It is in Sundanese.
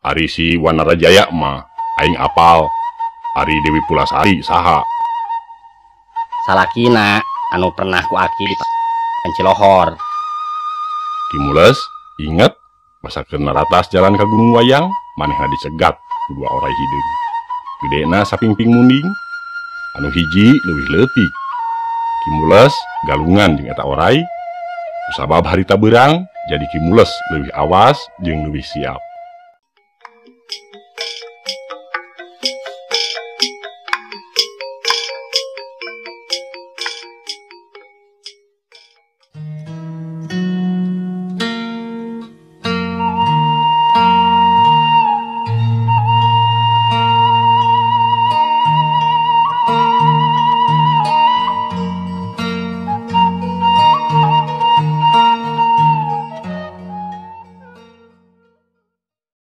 Ari si Wanarajaya mah aing apal. Ari Dewi Pulasari saha? Salakina anu pernah ku aki di Cilohor. Ki Mules inget masa keur naratas jalan ka Gunung Wayang manehna dicegat ku dua oray hideung. Gedena sapingping munding, anu hiji leuwih leutik. Ki Mules galungan jeung eta oray. Kusabab harita beurang, jadi Ki Mules leuwih awas jeung leuwih siap.